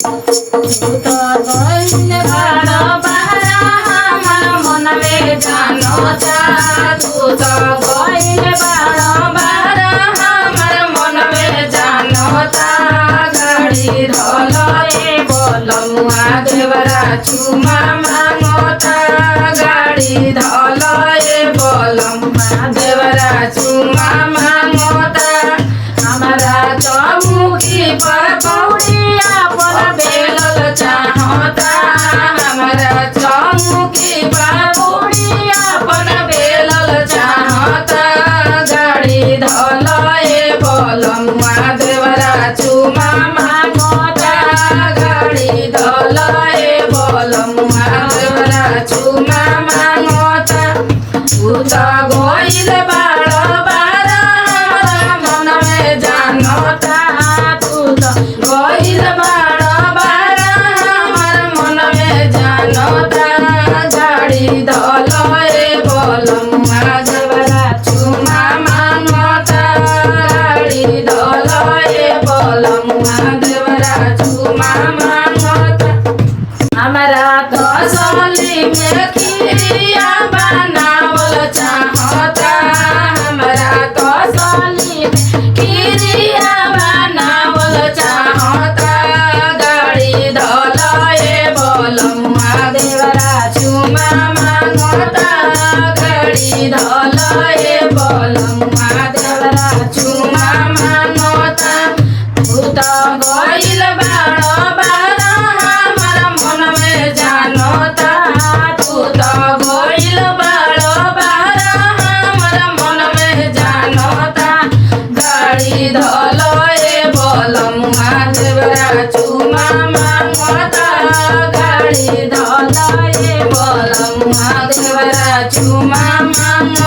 तू तो गइल बाड़ बहरा हमर मन में जानता। तू तो गइल बाड़ बहरा हमर मन में जानता। गाड़ी धलए बलमुआ देवरा चुमा मांगता। गाड़ी धलए बलमुआ देवरा चुमा मांगता। हमरा चौकी पर पौड़िया पर बेलल चाहता। हमरा चौकी पर पौड़िया पर बेलल चाहता। गाड़ी धलए बलमुआ देवरा चुमा मांगता। गाड़ी धलए बलमुआ देवरा चुमा मांगता। तू त गइल बाड़ बारा हमरा मन में जानता। तू त गइल बाड़ बारा हमर मन में जानता। गाड़ी धलए बलमुआ देवरा चुमा मांगता। गाड़ी धलए बलमुआ देवरा चुमा मांगता। हमरा तसली में खिरिया बनावल चाहता। हमरा तसली में खिरिया बनावल चाहता। गाड़ी धलए बलमुआ देवरा चुमा मांगता। गाड़ी धलए बलमुआ देवरा चुमा मांगता। तू त गइल बाड़ बारा हमर मन में जानता। तू त गइल बाड़ बारा हमर मन में जानता। गाड़ी धलए बलमुआ देवरा चुमा मांगता। गाड़ी धलए बलमुआ देवरा चुमा मांगता।